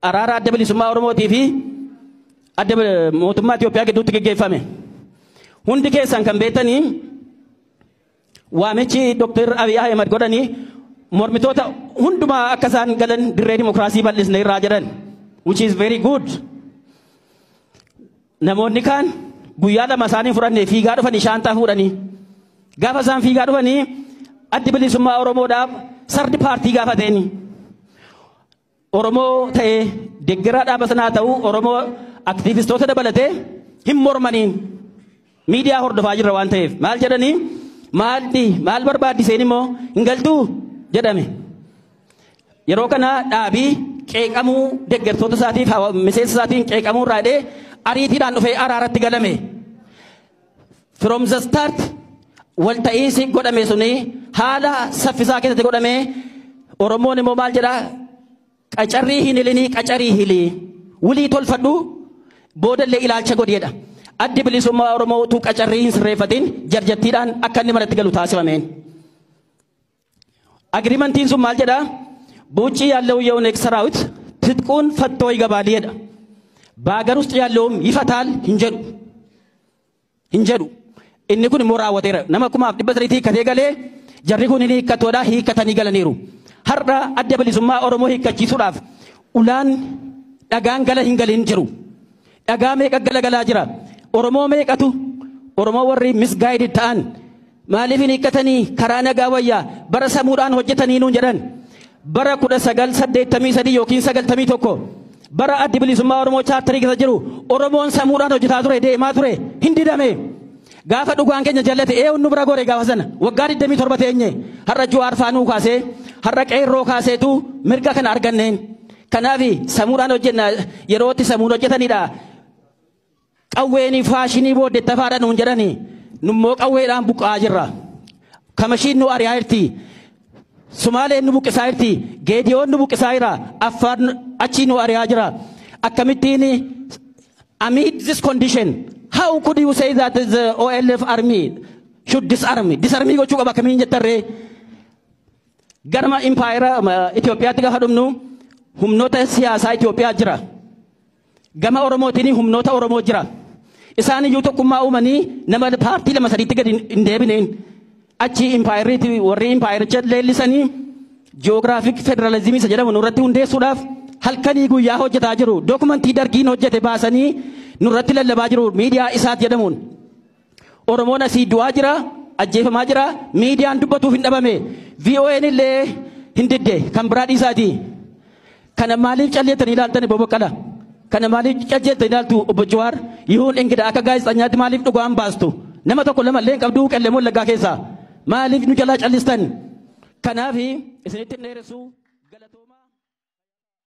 Araara Adda Bilisummaa Oromootii fi adda mootummaa Itoophiyaa gidduutti geggeeffame. Hundi keessan kan beektanii waamichi Dr. Abiy Ahmed godhanii mormitoota hundumaa akka isaan galan dirree dimokiraasii bal'isne irraa jedhan, which is very good. Namoonni kaan guyyaa 2 isaanii fudhannee fiigaa dhufanii shaantaa fuudhanii. Gaafa isaan fiigaa dhufanii Addi Bilisummaa Oromoodhaaf third party gaafateeni. Oromoo ta'ee deeggaraa dhaaba sanaa ta'uu Oromoo aktiivistoota dabalatee hin mormaniin miidiyaa hordofaa jirra waan ta'eef maal jedhanii maaldi maal barbaaddiseen immoo hin galtuu jedhame. Yeroo kana dhaabii qeeqamuu deeggartoota isaatiif miseensa isaatiin qeeqamuu irraa hidhee ariitiidhaan dhufee araaratti galame. From the start walta'iinsi godhame suni haala saffisaa keessatti godhame. Oromoon immoo maal jedhaa? Qacarrii hin hilinii, qacarii hilii, wulii tolfadhu, boodallee ilaalcha godheedha. Addi Bilisummaa Oromoo utuu qacarrii hin sirreeffatin jarjattiidhaan akka inni manatti galu taasifameen. Agreementiin sun maal jedhaa? በውጭ ያለው የኦነግ ሰራዊት ትጥቁን ፈቶ ይገባል jedha. በሀገር ውስጥ ያለውም ይፈታል hin jedhu. Hin jedhu. Inni kun immoo raawwateera. Nama 3,300 hiikkatee galee jarri kun ni hiikkatoodha, hiikkatanii galaniiru. Har'a Adda Bilisummaa Oromoo hiikkachiisuudhaaf ulaan dhagaan gala hin galin jiru. Dhagaa meeqa gala galaa jira? Oromoo meeqatu Oromoo warri misguided ta'an maaliif hin hiikkatanii, karaa nagaa wayyaa, bara samuudhaan hojjetanii nuun jedhan. Bara 1983 yookiin 91 bara Addi Bilisummaa Oromoo chaartarii keessa jiru Oromoon samuudhaan hojjetaa ture, deemaa ture, hin didame. Gaafa dhugaan keenya jallate eenyu nu bira gore gaafa sana waggaa 27 teenye har'a Jawaar faanuu kaasee har'a qeerroo kaaseetu mirga kana arganneen. Kanaaf samuudhaan hojjenna yerootti samuun hojjetanidha. Qawween faashinii booddettafaadha nuun jedhani nummoo qawweedhaan buqqa'aa jirra. Kamashiin nu ari'aa jirti. Sumaaleen nu buqqisaa jirti. Geediyoon nu buqqisaa jira. Affaar achii nu ari'aa jira. Akkamittiin amid this condition, how could you say that the OLF army should disarm? Disarm gochuu qaba akkamiin jettarree? Garma impaayera Itoophiyaatti gaafa dhumnu humnoota siyaasaa Itoophiyaa jira. Gama Oromootiin humnoota Oromoo jira. Isaan iyyuu tokkummaa uumanii nama paartii lama sadiitti gadi hin deebineen. Achi impaayeriitti warri impaayericha leellisanii geographic federalismii isa jedhamu nurratti hundeessuudhaaf halkanii guyyaa hojjetaa jiru. Dokumentii dargiin hojjete baasanii nurratti lallabaa jiru miidiyaa isaat jedhamuun. Oromoon asii du'aa jira, ajjeefamaa jira, miidiyaan dubbatuuf hin dhabame. VON illee hin didde kan biraa dhiisaati. Kana maaliif calleettanii ilaaltan Obbo Baqqalaa? Kana maaliif calleettanii ilaaltu Obbo Jawaar? Yihuun Ingida akka gaazexaanyaatti maaliif dhugaan baastu? Nama tokko lama illee hin qabdu Qellem Wallaggaa keessaa. Maaliif nu jalaa callistan? Kanaaf isinitti hin dheeressu galatooma.